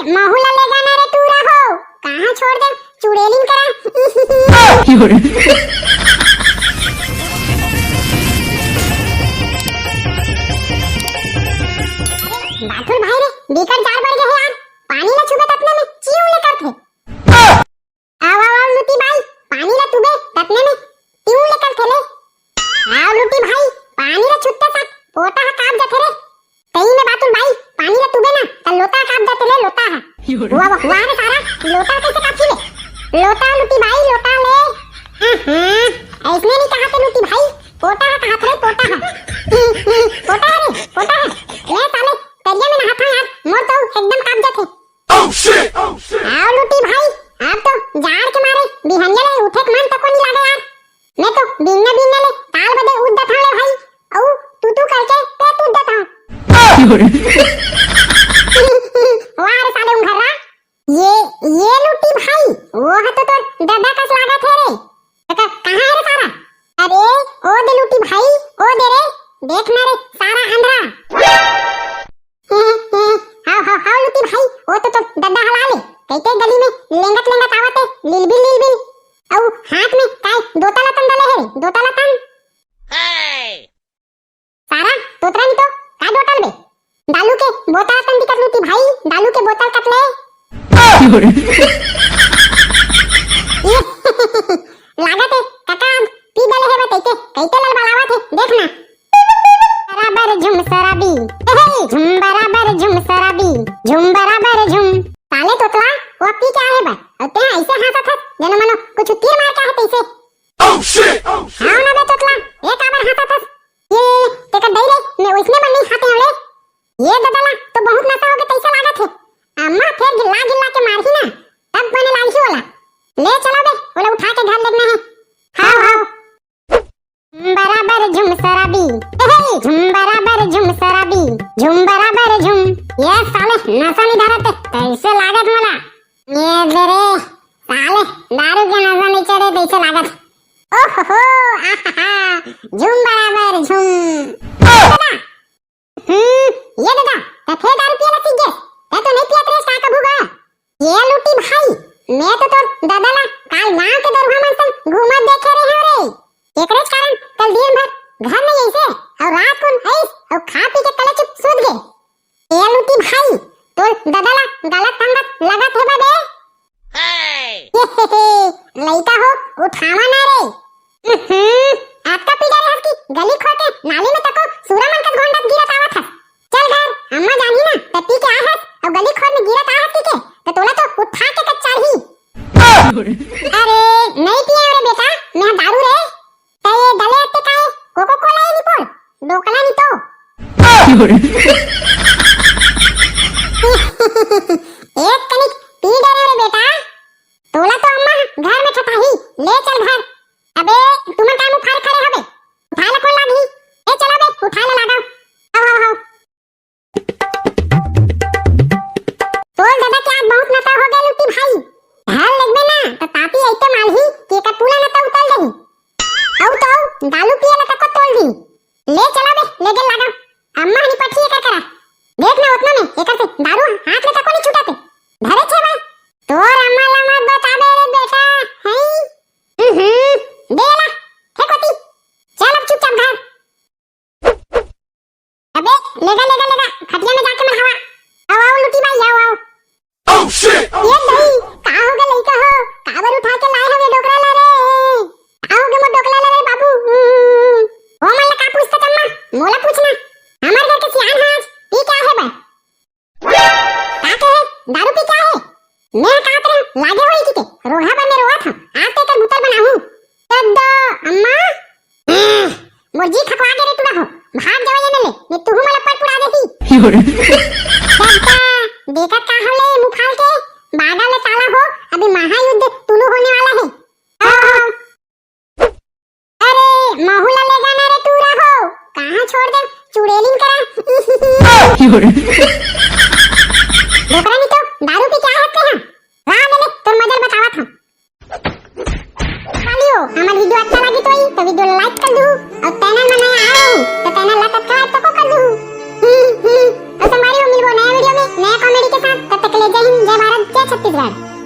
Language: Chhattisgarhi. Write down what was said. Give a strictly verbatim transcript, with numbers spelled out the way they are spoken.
महू ला लेगा ना रे टूरा हो, कहाँ छोड़ दे चुड़ैलिन करा। बाथुर भाई रे, बिकट जाड़ बढ़ गए हे यार, पानी ला छुबे ततने में चिऊ ले करथे। आव आव आव लुटी भाई, पानी ला तुबे ततने में चिऊ ले करथे ले। आव लुटी भाई, पानी ला छुत्ते साथ पोटा हा कांप जाथे रे। तई में बाथुर भाई, पानी ला तुबे ना, त लोटा कांप जाथे ले, लोटा हा। वाह, वाह, वाह रे सारा, लोटा कैसे कांपी ले? लोटा लुटी भाई, लोटा ले। हाँ, हाँ, ऐसने नहीं कहा थे लुटी भाई, पोटा हा कहा थे, पोटा हा। पोटा हा रे, पोटा हा। ले साले, तरिया में नहात हूँ यार, मोर तो एकदम कांप जाथे। आओ लुटी भाई, आप तो जाड़ के मारे बिहनिया ले उठे के मन तको नहीं लागे यार। मैं तो बिन्ने बिन्ने ले ताल बदे उद्दत हूँ ले भाई, अउ तू तू करके पेट उद्दत हूँ। वाह रे साले उंघर्रा, ये, ये लुटी भाई, वो ह तो तोर ददा कस लागत हे रे। त क-, कहाँ हे रे सारा? अरे, ओ दे लुटी भाई, ओ दे रे, देख ना रे, सारा अंधरा। हाव, हाव, हाव लुटी भाई, ओ तो, तो ददा हला ले, कइते गली में लेंगत लेंगत आवत हे, लिलबिल लिलबिल। अउ हाथ में काय दोतला तन दले हे रे, दोतला तन। सारा तोतरा नी तो का दोतल बे? दालू के बोतल तन दिखत लुटी भाई, दालू के बोतल कतले। लागत हे काका पी दले हे बे तइते, कइते ललबलावत हे, देख ना। बराबर झुम सराबी, ए हे, झुम बराबर झुम सराबी, झुम बराबर झुम। साले तोतला, वो पी के आहे बे? अउ ते ऐसे हाँसत हस, जनो मनो कुछ तीर मार के आहे तइसे। हाव ना बे तोतला, ए काबर हाँसत हस? ये, तेकर दई रे, मैं ओइसने मन नहीं खाते हंव रे। ये ददा ला तो बहुत नशा होगे तइसे लागत हे। अम्मा फेर गिल्ला गिल्ला के मारही ना, तब बने लागही ओला। ले चलो बे, ओला उठा के घर लेगना हे। हाव, हाव। बराबर झुम सराबी, ए हे, झुम बराबर झुम सराबी, झुम बराबर झुम। ये साले नशा नहीं धरत हे, तइसे लागत मोला। ये दे रे, साले दारू के नशा नहीं चढ़े तइसे लागत। ओहो, आहा, झुम बराबर झुम। ए ददा, हम्म, ये ददा, त फेर दारू पिए ला सीख गेस? त तो नहीं पियत रहे का कभू गा? ये लुटी भाई, मैं तो तोर ददा ला काल गांव के दरुहा मन संग घूमत देखे रहे हंव रे। एकरेच कारण कल दिन भर घर नहीं अइसे, अउ रात कुन अइस, अउ खा पी के कले चुप सूत गे। ए लुटी भाई, तोर ददा ला गलत संगत लगत हे बे। लइका हो, उठावा ना रे। हम्म, अतका पी डरे हस कि गली खोर के नाली में तको सूरा मन कस गोंडत गिरत आवत हस। चल घर, अम्मा जानही ना, त पी के आए हस, अउ गली खोर में गिरत आए हस कि के, त तोला तो उठा के कच्चारही। अरे, नहीं पिए रे बेटा, मैं दारू रे। त ये दले अत्ते काहे कोको कोला ये निपोल, डोकला नी तो। एक कनिक पी डरे रे बेटा, तोला तो अम्मा घर में ठठाही, ले चल घर। अबे, तुमन काय मुंह फाड़ खड़े हवे? उठाय ला कोन लागही? ए, चलो बे, उठाय ला लागा। आओ, आओ, आओ। तोर ददा के आज बहुत नशा हो गया लुटी भाई। घर लेगबे ना, त ताती अइते मारही, के का पूरा नशा उतल देही। अउ तो अउ, दारू पिए ला तको तोल दी। ले चला बे, ले गेल लागा। अम्मा हनी पठी एकर करा। देख ना ओतना में, एकर से दारू हाथ में तको नहीं छूटत। धरे छे बा। तोर अम्मा ला मत बताबे रे बेटा, हैं? हम्म, दे ला, फेंक ओती। चल अब चुपचाप घर। अबे, लेगा, लेगा, लेगा, खटिया में जाके मढ़ावा। आओ, आओ, लुटी बाई, आओ, आओ। Oh, shit! ये दही, का हो गे लइका हो? काबर उठा के लाए हवे डोकरा ला रे? का हो गे मोर डोकरा ला रे बाबू? ओ मन ला का पूछता चम्मा? मोला पूछना। हमार घर के सियान ह आज पी के आहे बा। का के हे? दारू पी के आहे? मैं कहत रहे, लागे होई कि के? रोहा बन में रोवत ह। आज ते कर बुतर बनाहू। तब दो, अम्मा। मोर जी खकवा गे रे टूरा हो, भाग जावा ये ले, नहीं तुहू मोला पटपुड़ा देही। दादा, देखत का हले मुंह फाड़ के, बागा ले साला हो, अभी महायुद्ध तुलू होने वाला है। हाँ, हाँ। अरे, महू ला लेगा ना रे टूरा हो, कहाँ छोड़ दे, चुड़ैलिन करा। डोकरा नहीं तो दारू पी के आए हते हैं। वाह, ले ले, तोर मजा बतावत हूँ। सालियो, हमार video अच्छा लगी तो ही, तो video like कर दू, और channel में नया आए हो, तो channel ला subscribe तो को कर दू। हम्म, हम्म। तो संगवारी हो, मिलबो नया video में, नया comedy के साथ। तब तक के लिए जय हिंद, छत्तीसगढ़।